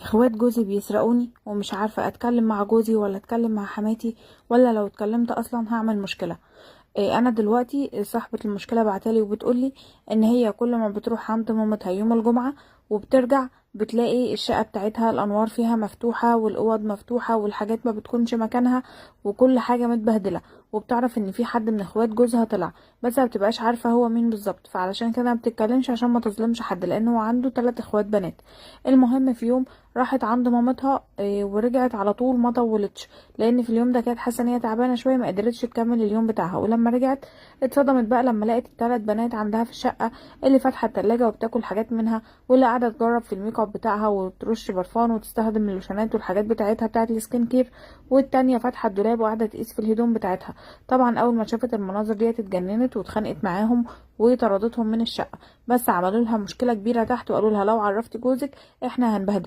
اخوات جوزي بيسرقوني ومش عارفة اتكلم مع جوزي ولا اتكلم مع حماتي، ولا لو اتكلمت اصلا هعمل مشكلة. إيه، انا دلوقتي صاحبة المشكلة بعتالي وبتقولي ان هي كل ما بتروح عند مامتها يوم الجمعة وبترجع بتلاقي الشقة بتاعتها الانوار فيها مفتوحة والاوض مفتوحة والحاجات ما بتكونش مكانها وكل حاجة متبهدلة، وبتعرف ان في حد من اخوات جوزها طلع، بس ما بتبقاش عارفة هو مين بالظبط، فعلشان كده ما بتتكلمش عشان ما تظلمش حد لان هو عنده 3 اخوات بنات. المهم في يوم راحت عند مامتها ورجعت على طول ما طولتش، لان في اليوم ده كانت حاسه ان هي تعبانة شوية ما قدرتش تكمل اليوم بتاعها. ولما رجعت اتصدمت بقى لما لقت ال3 بنات عندها في الشقة، اللي فاتحة التلاجة وبتاكل حاجات منها، واللي قاعدة تجرب في الميك اب بتاعها وترش برفان وتستخدم اللوشنات والحاجات بتاعتها بتاعت ال skin care، والتانية فاتحة الدولاب وقاعدة تقيس في الهدوم بتاعتها. طبعا اول ما شافت المناظر ديت اتجننت واتخانقت معاهم وطردتهم من الشقة، بس عملوا لها مشكلة كبيرة تحت وقالوا لها لو عرفتي جوزك احنا هنبهدلك.